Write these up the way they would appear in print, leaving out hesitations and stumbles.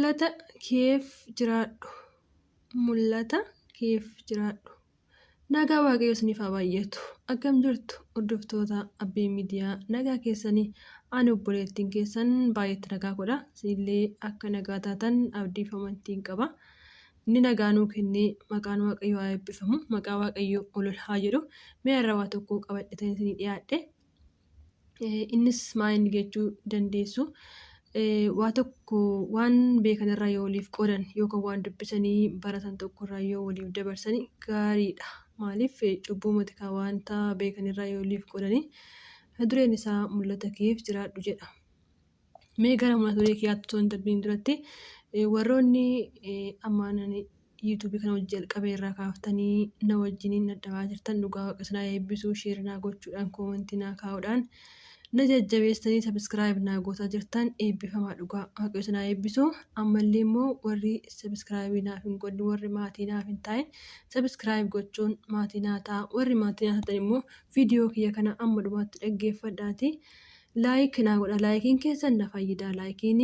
Mul'ata keef jiraadhu. Mul'ata keef jiraadhu. Nagaa Waaqayyo isiniif haa baay'atu. Akkam jirtu hordoftoota Abbee Miidiyaa nagaa keessanii ani obboleettiin keessan baay'eetti nagaa godha. Isinillee akka nagaa taatan abdii fi amantiin qaba. Inni nagaa nuu kennee maqaan Waaqayyoo haa eebbifamu. Maqaa Waaqayyoo ol ol haa jedhu. Mee har'a waa tokko qabadheetan isinii dhiyaadhe. Innis maa inni jechuu dandeessu. Waa tokko waan beekan irraa yoo waliif qoodan yookaan waan dubbisanii baratan tokko irraa yoo waliif dabarsan gaariidha. Maaliif cubbuu miti kaa wanta beekan irraa yoo waliif qoodanii. Dureen isaa mul'ata keef jiraadhu jedha. Mee gara mata duree kiyyaatti osoo hin darbiin duratti warroonni ammaan yuutuubii kana hojii jalqabe irraa kaaftanii na wajjiniin dadhabaa jirtan dhugaa waaqa isin haa eebbisuu sheer naa gochuudhaan koomentii naa kaa'uudhaan na jajjabeessanii sabiskiraayib naa gootaa jirtan eebbifamaa dhugaa waaqa isin haa eebbisu ammallee immoo warri sabiskiraayibii naaf hin godhin warri maatii naaf hin taa'in sabiskiraayib gochuun maatii naa ta'a warri maatii naa taatan immoo viidiyoo kiyya kana amma dhumaatti dhaggeeffadhaati. Like naa godha laayikiin keessan na fayyida laayikiin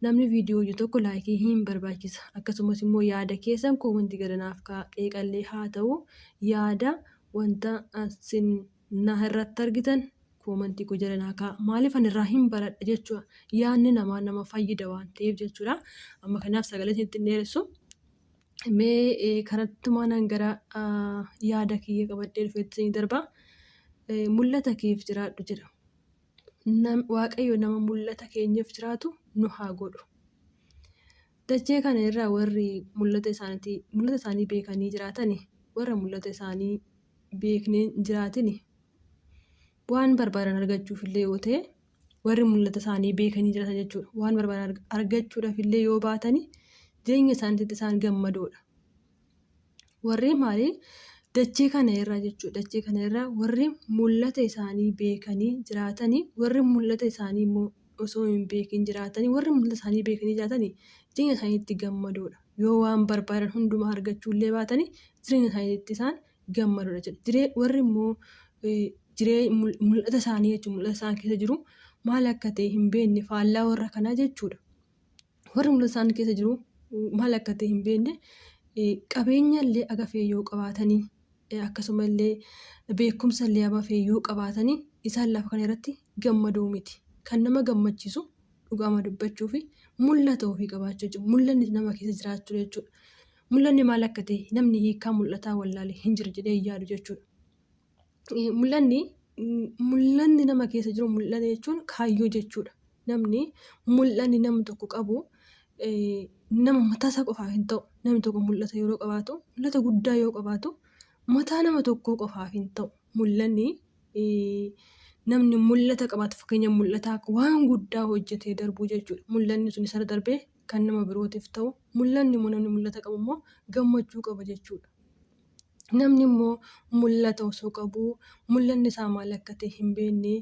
namni viidiyoo hojjetu tokko laayikii hin barbaachisa akkasumas immoo yaada keessan koomantii gada naaf kaa qeeqallee haa ta'u yaada wanta sin na irratti argitan koomantii koo jala naa kaa maaliif ani irraa hin baradha jechuudha yaadni namaa nama fayyida waan ta'eef jechuudha amma kanaaf sagalee isinitti hin dheeressu mee karattumaan gara yaada kiyya qabadhee dhufetti isinii darba mul'ata keef jiraadhu jedha. Waaqayyo nama mul'ata keenyaaf jiraatu nu haa godhu. Dachee kana irraa warri mul'ata isaaniitii mul'ata isaanii beekanii jiraatani warra mul'ata isaanii beeknee hin jiraatini waan barbaadan argachuuf illee yoo ta'e warri mul'ata isaanii beekanii jiraatan jechuudha. Waan barbaadan argachuudhaaf illee yoo baatani jireenya isaaniitti isaan gammadoodha. Warri maali dachee kana irraa jechuudha. Dachee kana irraa warri mul'ata isaanii beekanii jiraatanii warri mul'ata isaanii immoo osoo hin beekin jiraatanii warri mul'ata isaanii beekanii jiraatanii jireenya isaaniitti gammadoodha. Yoo waan barbaadan hundumaa argachuu illee baatanii jireenya isaaniitti isaan gammadoodha jedha. Jiree warri immoo jiree mul'ata isaanii jechuun mul'ata isaan keessa jiru maal akka ta'e hin beekne faallaa warra kanaa jechuudha. Warri mul'ata isaan keessa jiru maal akka ta'e hin beekne qabeenya illee aga fe'e yoo qabaatanii akkasuma illee beekumsa illee ama fe'e yoo qabaatanii isaan lafa kana irratti gammadoo miti. Kan nama gammachiisu dhugaama dubbachuu fi mul'ata ofii qabaachuu jechuudha. Mul'anni nama keessa jiraachuu jechuudha. Mul'anni maal akka ta'e namni hiikaa mul'ataa wallaale hin jiru jedhee hin yaadu jechuudha. Mul'anni mul'anni nama keessa jiru mul'ata jechuun kaayyoo jechuudha. Namni mul'anni namni tokko qabu nama mataa isaa qofaaf hin ta'u. Namni tokko mul'ata yeroo qabaatu mul'ata guddaa yoo qabaatu mataa nama tokkoo qofaaf hin ta'u. Mul'anni namni mul'ata qabaatu fakkeenya mul'ataa waan guddaa hojjetee darbuu jechuudha. Mul'anni sun isarra darbee kan nama birootiif ta'u mul'anni immoo namni mul'ata qabu immoo gammachuu qaba jechuudha. Namni immoo mul'ata osoo qabuu mul'anni isaa maal akka ta'e hin beekne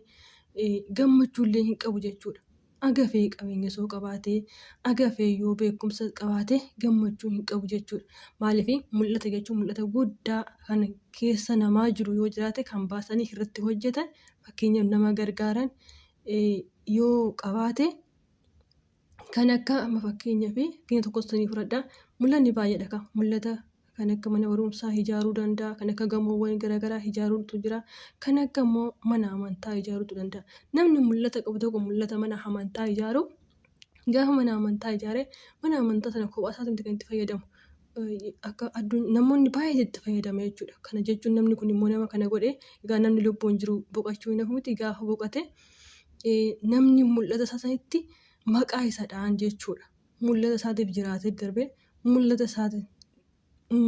gammachuu illee hin qabu jechuudha. Aga fe'e qabeenya osoo qabaatee, aga fe'e yoo beekumsa qabaate gammachuu hin qabu jechuudha. Maaliif mul'ata jechuun mul'ata guddaa kan keessa namaa jiru yoo jiraate kan baasanii irratti hojjetan fakkeenyaaf nama gargaaran yoo qabaate Kan akka amma fakkeenyaaf fakkeenya tokko isinii fudhadha. Mul'anni baay'eedha ka. Mul'ata kan akka mana barumsaa ijaaruu danda'a, kan akka gamoowwan garaagaraa ijaaruutu jira, kan akka immoo mana amantaa ijaaruutu danda'a. Namni mul'ata qabu tokko mul'ata mana amantaa ijaaruu gaafa mana amantaa ijaare mana amantaa sana kophaa isaati miti kan itti fayyadamu. Akka namoonni baay'een itti fayyadama jechuudha. Kana jechuun namni kun immoo nama kana godhe egaa namni lubbuun jiru boqachuu hin hafu miti gaafa boqate namni mul'ata isaa sanitti maqaa isa dha'an jechuudha. Mul'ata isaatiif jiraatee darbee mul'ata isaatiin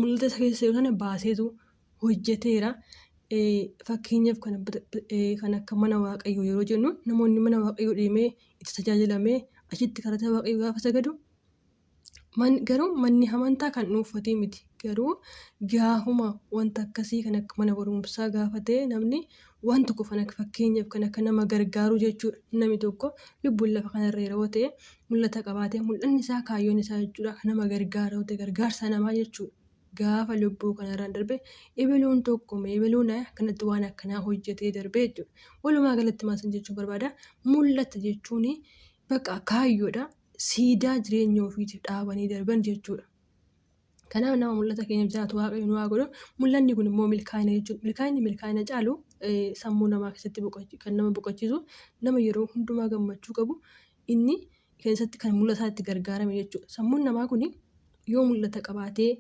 mul'ata isa keessa jiru sana baaseetu hojjeteera. Fakkeenyaaf kan akka mana waaqayyoo yeroo jennu namoonni mana waaqayyoo deemee itti tajaajilamee achitti kadhata waaqayyoo gaafa sagadu Man, garuu manni amantaa kan dhuunfatii miti. Garuu gaafuma wanta akkasii kan akka mana barumsaa gaafa ta'e namni waan tokko kan akka fakkeenyaaf kan akka nama gargaaruu jechuudha. Namni tokko lubbuun lafa kanarra yeroo ta'e mul'ata qabaatee mul'anni isaa kaayyoon isaa jechuudha kan nama gargaara yoo ta'e gargaarsa namaa jechuudha. Gaafa lubbuu kanarraan darbe ebeluun tokko mee ebeluun akkanatti waan akkanaa hojjetee darbe jechuudha. Walumaa galatti maal sin jechuu barbaada mul'ata jechuun bakka kaayyoodha. Siidaa jireenya ofiitiif dhaabanii darban jechuudha. Kanaaf nama mul'ata keenyaaf jiraatu Waaqayyo nu haa godhu. Mul'anni kun immoo milkaa'ina jechuudha. Milkaa'inni milkaa'ina caalu sammuu namaa keessatti kan nama boqochiisu nama yeroo hundumaa gammachuu qabu inni keessatti kan mul'ataa itti gargaarame jechuudha. Sammuun namaa kun yoo mul'ata qabaatee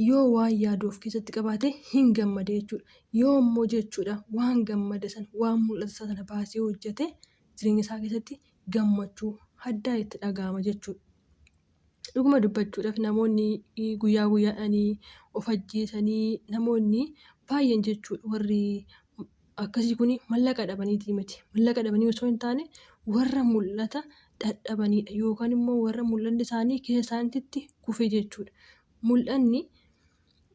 yoo waan yaadu of keessatti qabaate hin gammade jechuudha. Yoo immoo jechuudha waan gammade sana waan mul'ata isaa sana baasee hojjete jireenya isaa keessatti gammachuu addaa itti dhaga'ama jechuudha. Dhuguma dubbachuudhaaf namoonni guyyaa guyyaadhaan of ajjeesanii namoonni baay'een jechuudha warri akkasii kun mallaqa dhabaniitii miti. Mallaqa dhabanii osoo hin taane warra mul'ata dhadhabaniidha yookaan immoo warra mul'anni isaanii keessa isaaniitti kufe jechuudha. Mul'anni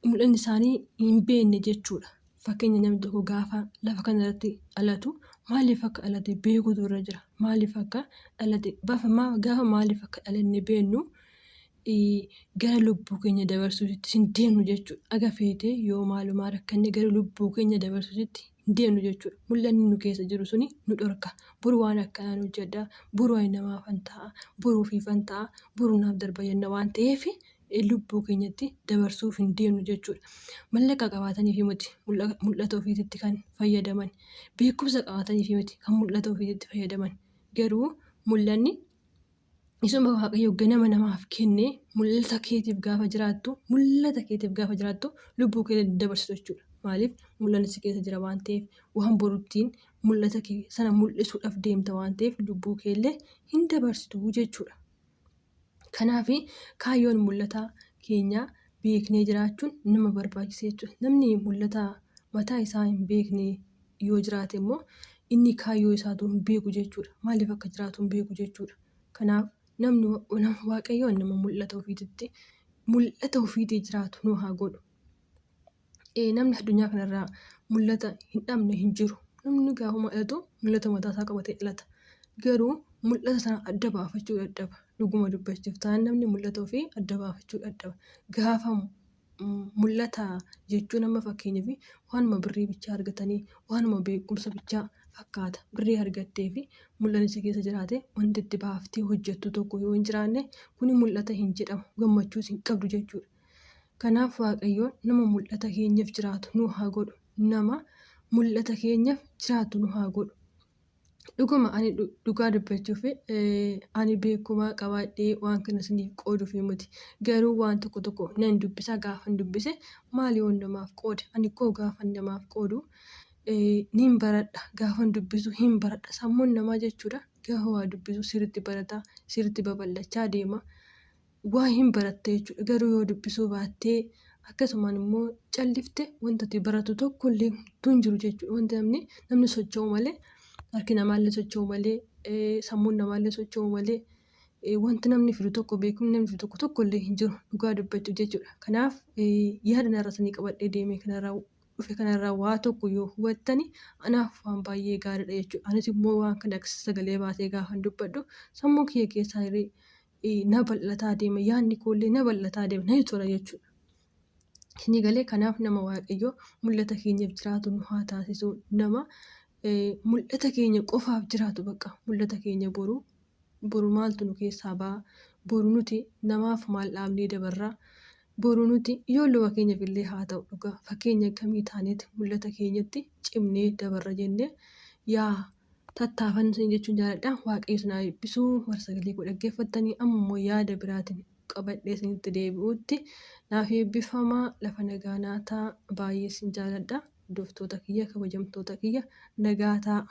mul'anni isaanii hin beekne jechuudha. Fakkeenya namni tokko gaafa lafa kana irratti dhalatu maaliif akka dhalate beekuutu irra jira. Maaliif akka dhalate gaafa maaliif akka dhalanne beeknu gara lubbuu keenya dabarsuutitti hin deemnu jechuudha. Aga feete yoo maalumaa rakkanne gara lubbuu keenya dabarsuutitti hin deemnu jechuudha. Mul'anni nu keessa jiru suni nu dhorka. Boru waan akkanaan hojjedha, boru ani namaafan ta'a, boru ofiifan ta'a, boru naaf darba jenna waan ta'eef lubbuu keenyatti dabarsuuf hin deemnu jechuudha. Mallaqa qabaataniif miti mul'ata ofiititti kan fayyadaman. Beekumsa qabaataniif miti kan mul'ata ofiititti fayyadaman. Garuu mul'anni isuma Waaqayyo ganama namaaf kenne mul'ata keetiif gaafa jiraattu mul'ata keetiif gaafa jiraattu lubbuu kee dabarsitu jechuudha. Maaliif mul'anni si keessa jira waan ta'eef waan boruttiin mul'ata kee sana mul'isuudhaaf deemta waan ta'eef lubbuu keellee hin dabarsitu jechuudha. Kanaaf kaayyoon mul'ata keenyaa beeknee jiraachuun nama barbaachisa jechuudha. Namni mul'ata mataa isaa hin beekne yoo jiraate immoo inni kaayyoo isaatu hin beeku jechuudha. Maaliif akka jiraatu hin beeku jechuudha. Kanaaf namni Waaqayyoon nama mul'ata ofiititti mul'ata ofiitii jiraatu nu haa godhu. Namni addunyaa kanarraa mul'ata hin dhabne hin jiru. Namni gaafuma dhalatu mul'ata mataa isaa qabatee dhalata. Garuu mul'ata sana adda baafachuu dadhaba. Dhuguma dubbachuuf taanaan namni mul'ata ofii adda baafachuu dadhaba. Gaafa mul'ata jechuun amma fakkeenyaaf waanuma birrii bichaa argatanii waanuma beekumsa bichaa fakkaata. Birrii argattee fi mul'anni si keessa jiraate wanti itti baaftee hojjettu tokko yoo hin jiraanne kuni mul'ata hin jedhamu. Gammachuus hin qabdu jechuudha. Kanaaf Waaqayyo nama mul'ata keenyaf jiraatu nu haa godhu. Nama mul'ata keenyaf jiraatu nu haa godhu. Dhuguma ani dhugaa dubbachuuf ani beekuma qabaadhee waan kana isiniif qooduuf miti. Garuu waan tokko tokko nan dubbisa gaafan dubbise maali yoon namaaf qoode ani koo gaafan namaaf qoodu nin baradha gaafan dubbisu hin baradha sammuun namaa jechuudha gaafa waa dubbisu sirriitti barata sirriitti babal'achaa deema. Waa hin baratta jechuudha. Garuu yoo dubbisuu baattee akkasumaan immoo callifte wanta ati baratu tokko illee homtuu hin jiru jechuudha. Wanti namni namni socho'u malee harki namaallee socho'u malee sammuun namaallee socho'u malee wanti namni fidu tokko beekumni namni fidu tokko tokko illee hin jiru dhugaa dubbachuuf jechuudha. Kanaaf yaada narra isinii qabadhee deeme kanarraa dhufe kanarraa waa tokko yoo hubattani anaaf waan baay'ee gaariidha jechuudha. Anis immoo waan kana akka sagalee baasee gaafan dubbadhu sammuu kiyya keessaa na bal'ataa deema yaadni koollee na bal'ataa deema natti tola jechuudha. Isinii galee kanaaf nama Waaqayyo mul'ata keenyaaf jiraatu nu haa taasisu nama mul'ata keenya qofaaf jiraatu bakka mul'ata keenya boru boru maaltu nu keessaa ba'a boru nuti namaaf maal dhaabnee dabarra boru nuti ijoolluma keenyaaf illee haa ta'u dhugaa fakkeenya akkamii taaneeti mul'ata keenyatti cimnee dabarra jennee yaa tattaafannu isin jechuun jaaladha. Waaqayyo isin haa eebbisu. Warra sagalee koo dhaggeeffattanii amma immoo yaada biraatiin qabadhee isinitti deebi'utti naaf eebbifamaa lafa nagaa naa ta'a. Baay'ee isin jaaladha. Hordoftoota kiyya kabajamtoota kiyya nagaa ta'a.